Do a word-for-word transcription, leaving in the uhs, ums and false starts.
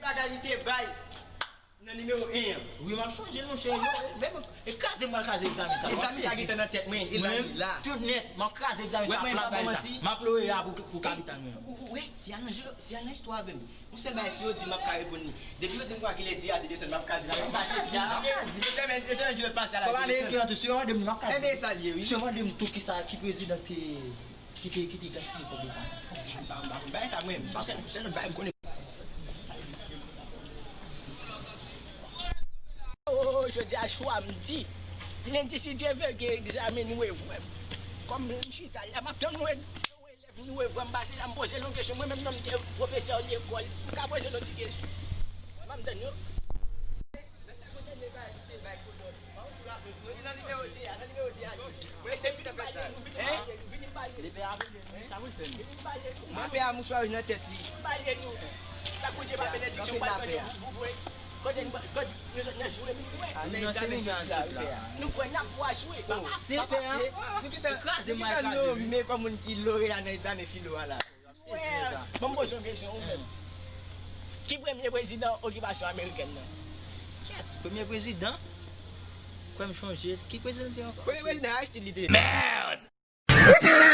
Bagay li te bay nan nimewo en an. Wi, m ap chonje l, monchè. Yo, menm, e kraze m pral kraze egzamen sa. Egzamen sa gentan nan tèt mwen, e la, li la. Tout nèt, m ap kraze egzamen sa plat bay li sa. M ap loreya pou, pou kapital mwen. Ou, ou, ou, wè, si al nan jwe, si al nan istwa avè m. Yon sèl bagay, si yo di m, m ap ka reponn li. Depi yo di m kwa kilè di a te desann, m ap ka di la, men sa te di a. Paske, se sèmen, se sèmen di lòt pase a la. Kòm ameriken an tou, si yo mande m, m ap ka di. Enben, sa l ye, wi. Si yo mande m tou, kisa, ki prezidan te, ki te, ki te gaspiye kòb eta? M pa, m pa konn bagay sa, mwen, se, se lòt bagay m konnen. Oh, jodi a chwa m di. Lendi, si Dye vle, gen egzamen nou e vwè m. Kòm m chita la, m ap tann nou e, nou e vwè m pase la, m poze l yon kesyon. Mwen menm non m te pwofesè lekòl, m ka poze l yon ti kesyon. M ap tann yo. Mwen se vin pale nou, vin pale nou, vin pale nou. Mwen pè a mouchwa nan tèt li. Pale nou. Sa Bondye pa benediksyon, pale nou, nou vwe. Kote nou, kote nou sot nan jwe, nou vwe. Nou nan semi nan tout la. Nou kwè n ap pwa jwe. Pa pase, pè a. Nou gentan, nou gentan nome kòm moun ki loreya nan egzamen filo a la. Wè, ban m poze yon kesyon, ou menm. Ki premye prezidan okipasyon amerikèn nan? Kèt, premye prezidan? Kwè m chonje. Ki prezidan te ankò? Premye prezidan Aristide li te ye. Merde!